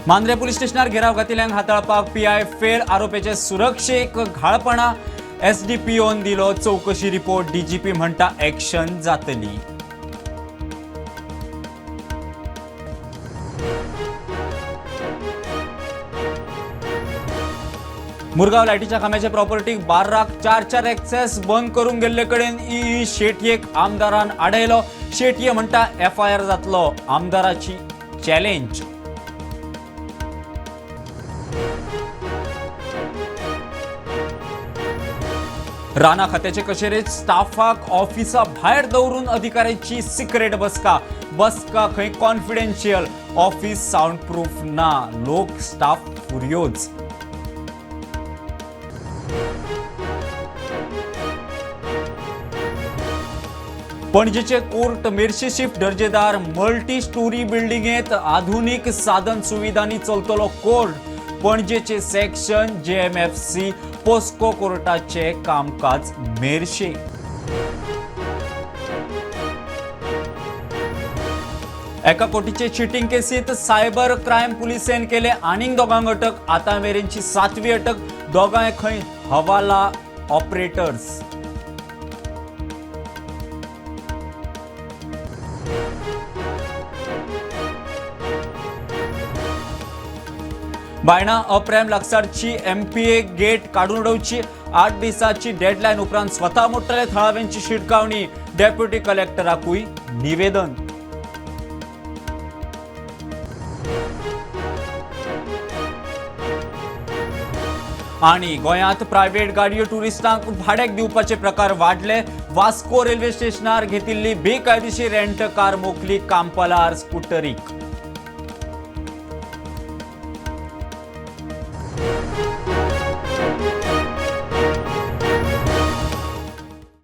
Mandrem police स्टेशनार घेराव घातिल्ल्यांक हाताळपाक PI fail, आरोपीचे सुरक्षेक घाळपणा. एसडीपीओन दिलो चवकशी रिपोर्ट, डीजीपी म्हणटा ऍक्शन जातली. मुरगांव लायटीच्या खांब्याचे प्रॉपर्टीक 12 4-4 एक्सेस बंद करूंक गेल्ले कडेन ई शेटयेक आमदारान आडयलो. शेटये म्हणटा एफआयआर जातलो, आमदाराची चॅलेंज. राना खात्याचे कचेरेत स्टाफाक ऑफिसा भायर दवरून अधिकाऱ्यांची सिक्रेट बसका. बसका खंय कॉन्फिडेन्शियल, ऑफिस सावंड प्रूफ ना, लोक स्टाफ फुर्योज. पणजेचे कोर्ट मेरशे शिफ्ट, दर्जेदार मल्टी स्टोरी बिल्डिंगेत आधुनिक साधन सुविधांनी चलतलो कोर्ट. पणजेचे सेक्शन जेएमएफसी पोस्को कोर्टाचे कामकाज मेरशे. एका कोटीचे चिटिंग केसीत सायबर क्रायम पुलिसेन केले आनीक दोगांक अटक. आतां मेरेनची 7वी अटक. दोगांय खंय हवाला ऑपरेटर्स. बायणा अप्रेम लागसारची एमपीए गेट काडून उडोवची. 8 दिसाची डेडलायन उपरांत स्वता मोडटले थळाव्यांची शिटकावणी. डेप्युटी कलेक्टराकूय निवेदन. आणि गोंयांत प्रायव्हेट गाडयो टुरिस्टांक भाड्याक दिवपाचे प्रकार वाडले. वास्को रेल्वे स्टेशनार घेतिल्ली बेकायदेशीर रेंट कार मोखली कांपालार स्कुटरीक.